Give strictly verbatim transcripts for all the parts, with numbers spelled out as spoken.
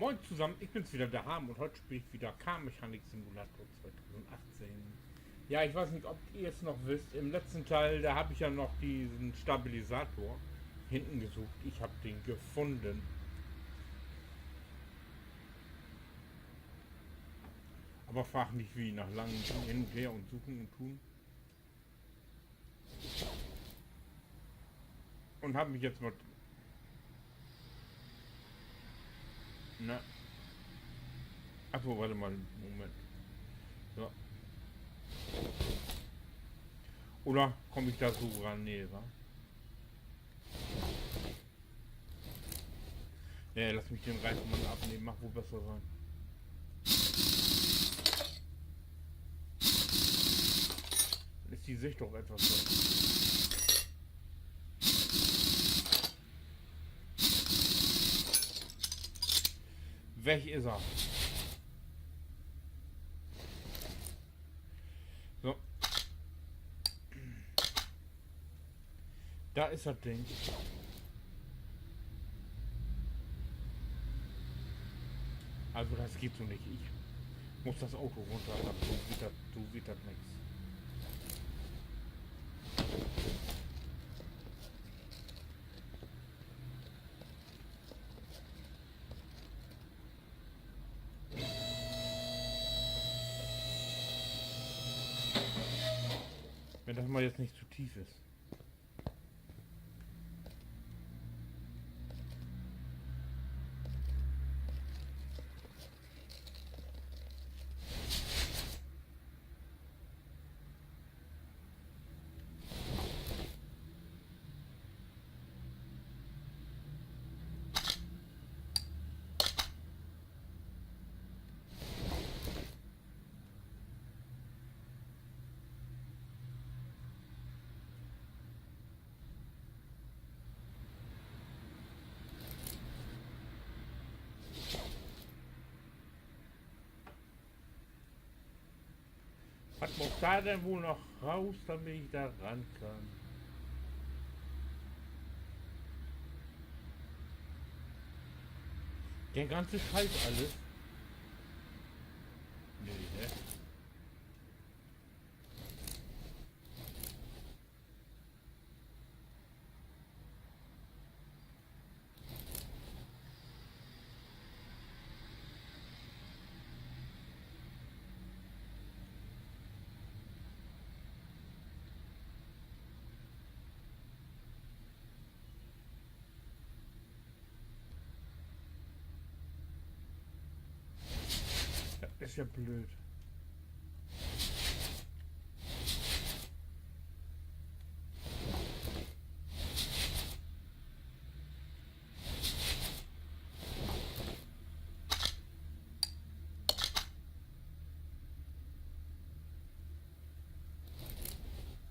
Moin zusammen, ik bins wieder de Harm un heut speel ik wieder Car Mechanic Simulator tweedusendachtzehn. Ja, ich weiß nicht, ob ihr es noch wisst, im letzten Teil, da hab ich ja noch diesen Stabilisator hinten gesucht. Ich hab den gefunden. Aber frag nicht wie, nach langem Hin und Her und Suchen und Tun. Und hab mich jetzt mal, na. Ach so, warte mal, Moment. So. Oder komm ich da so ran? Nee, wa? Nee, lass mich den Reifen mal abnehmen, mag wohl besser sein. Dann ist die Sicht doch etwas besser. Weg is er. So. Da is dat Ding. Also, das geht so nicht. Ich muss das Auto runter haben. So wird das, so wird das nix. Wenn das mal jetzt nicht zu tief ist. Wat muss da denn wohl noch raus, damit ich da ran kann? Der ganze Scheiß alles? Nee, ne? Dat is ja blööd.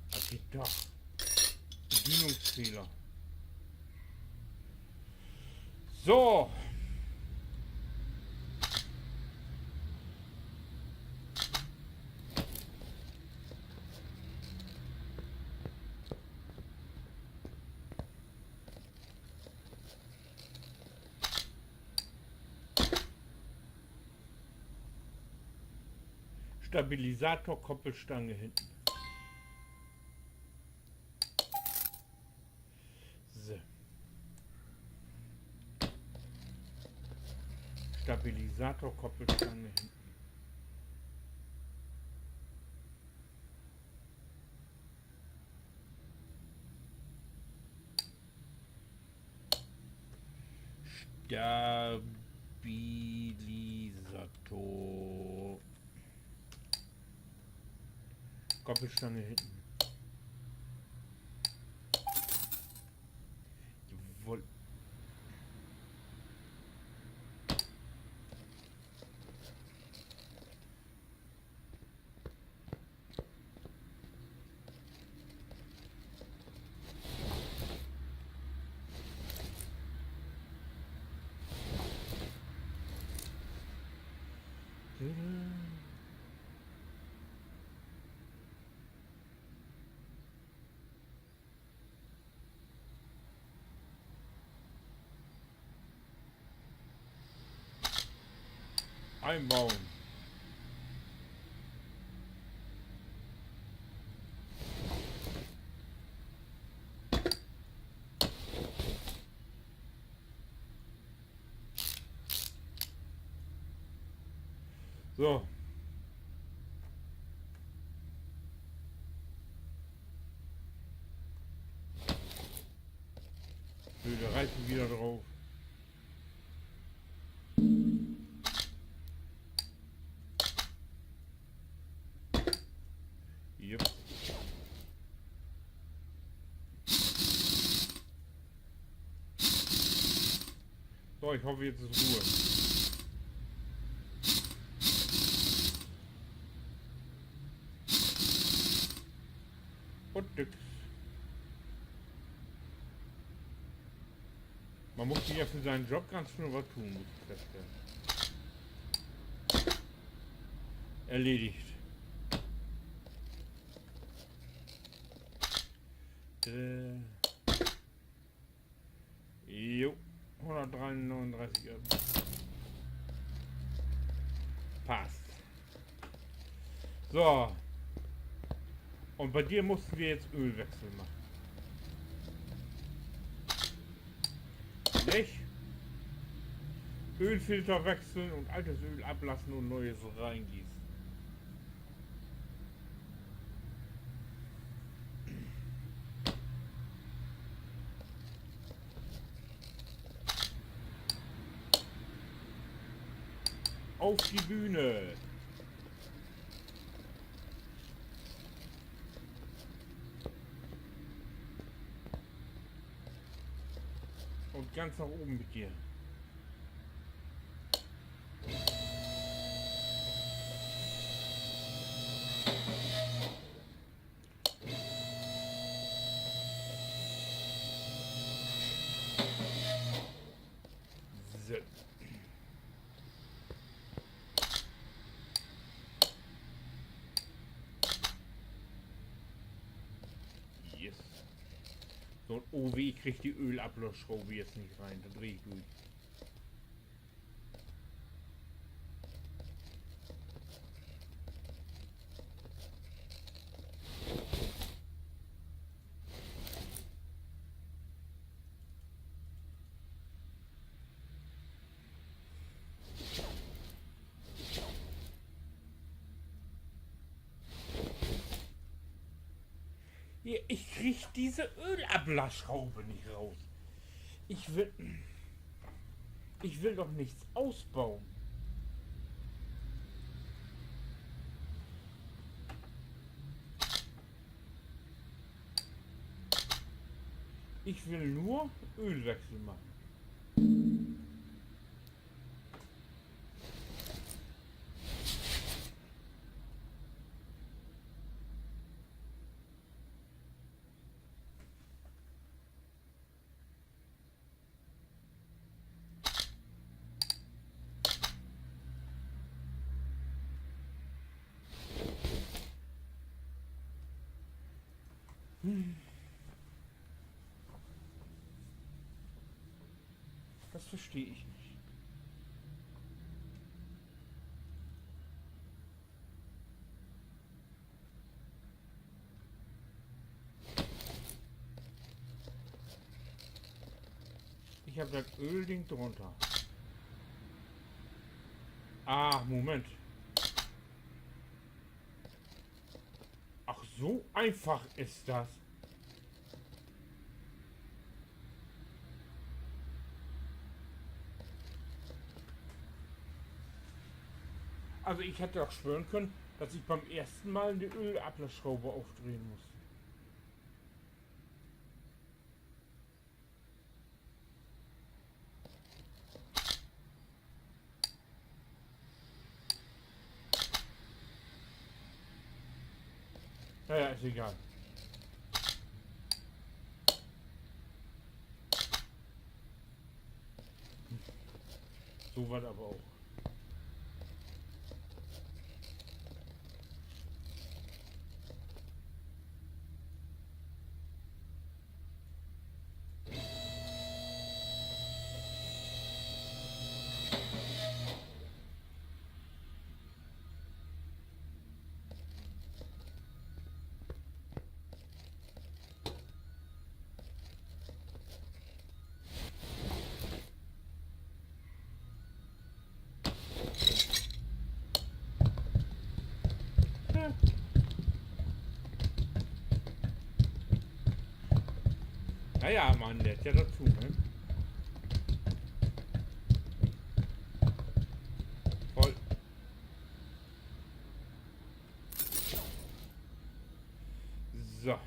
Dat geiht doch. Bedienungsfehler. So. Stabilisator, Koppelstange hinten. So. Stabilisator, Koppelstange hinten. Stabilisator. Koppelstange hinten. Jawoll. Einbauen. So. Blöde Reifen wieder drauf. Jupp. So, ich hoffe, jetzt ist Ruhe. Und nix. Man muss hier für seinen Job ganz schön was tun, muss ich feststellen. Erledigt. Äh. Jo, hundertdreiundneununddreißig Euro. Passt. So. Und bei dir mussten wir jetzt Ölwechsel machen. Nicht? Ölfilter wechseln und altes Öl ablassen und neues reingießen. Auf die Bühne. Und ganz nach oben mit dir. So. Yes. So, oh weh, ik krieg de Ölablassschraube jetzt nich rein. Dor dreh ik dör. Hier, ich krieg diese Ölablassschraube nicht raus. Ich will, ich will doch nichts ausbauen. Ich will nur Ölwechsel machen. Das verstehe ich nicht. Ich hab das Ölding drunter. Ah, Moment. Ach, so einfach ist das. Also ich hätte doch schwören können, dass ich beim ersten Mal eine Ölablassschraube aufdrehen muss. Naja, ist egal. So was aber auch. Na ja, man lehrt ja dorto, ne? Voll. So.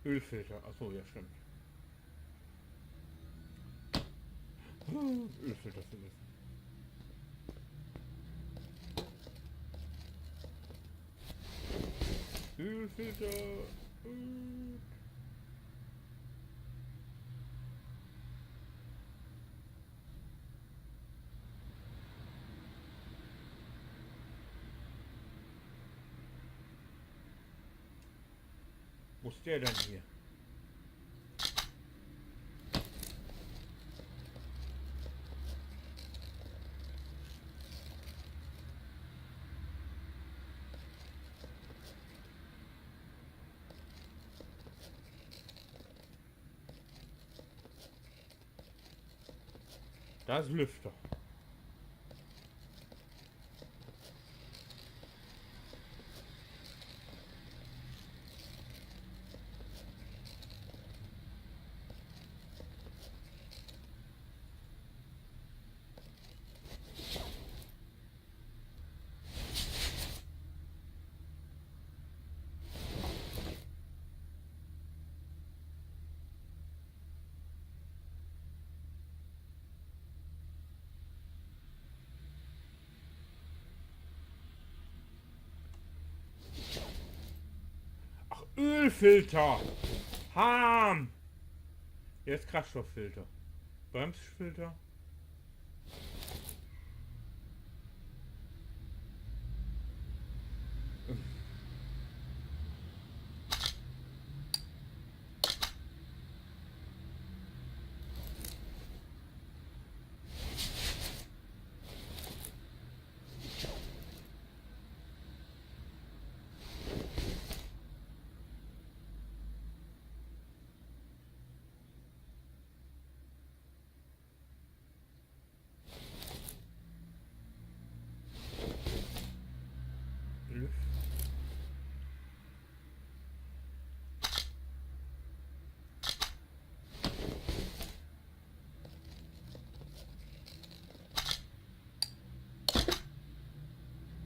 Ölfilter. Ach so, ja, stimmt. Ölfilter vergessen. Ölfilter. Öl. Wo is de denn hier? Dat is Lüfter. Ach, Ölfilter. Ham. Jetzt Kraftstofffilter. Bremsfilter.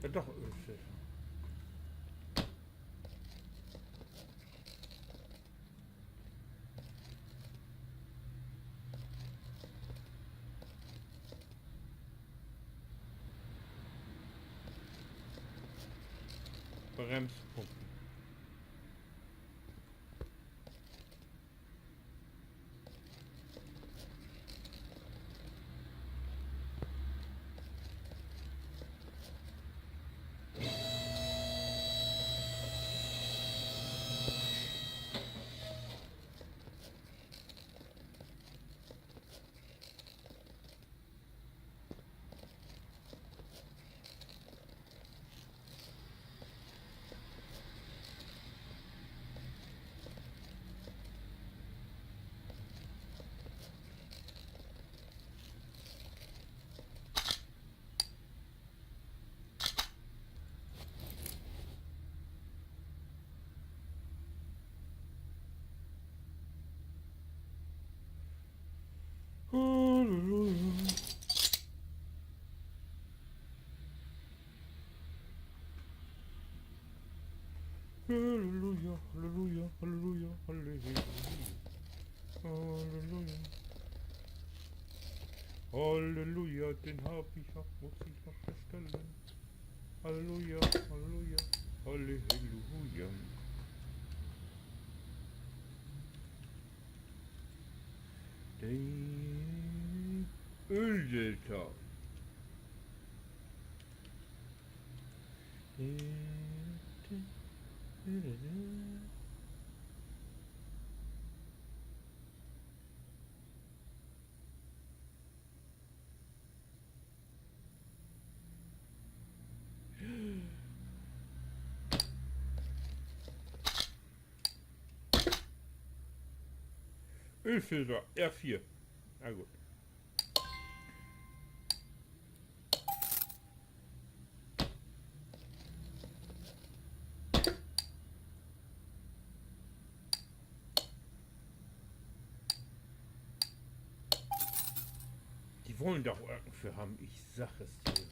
Ja, doch, Ölfilter. Bremspumpen. Halleluja. Halleluja, Halleluja, Halleluja, Halleluja. Halleluja. Halleluja, den hab ich noch, muss ich noch bestellen. Halleluja, Halleluja, Halleluja. De Ölfilter. Ölfilter, R vier. Na gut. Die wollen doch irgend för haben, ich sag es dir.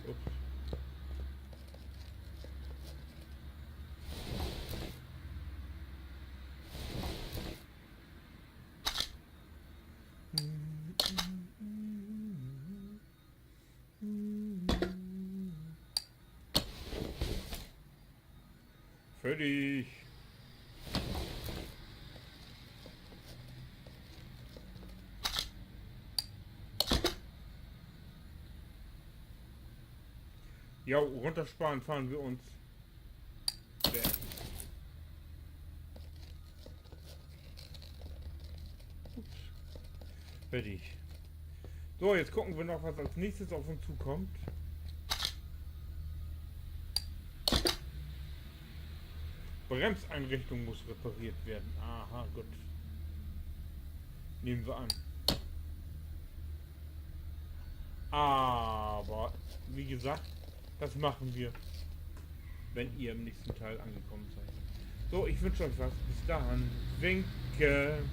Ups. Fertig. Ja, runtersparen fahren wir uns. Bäh. Ups. Fertig. So, jetzt gucken wir noch, was als nächstes auf uns zukommt. Bremseinrichtung muss repariert werden. Aha, gut. Nehmen wir an. Aber, wie gesagt, das machen wir, wenn ihr im nächsten Teil angekommen seid. So, ich wünsche euch was. Bis dann. Winke.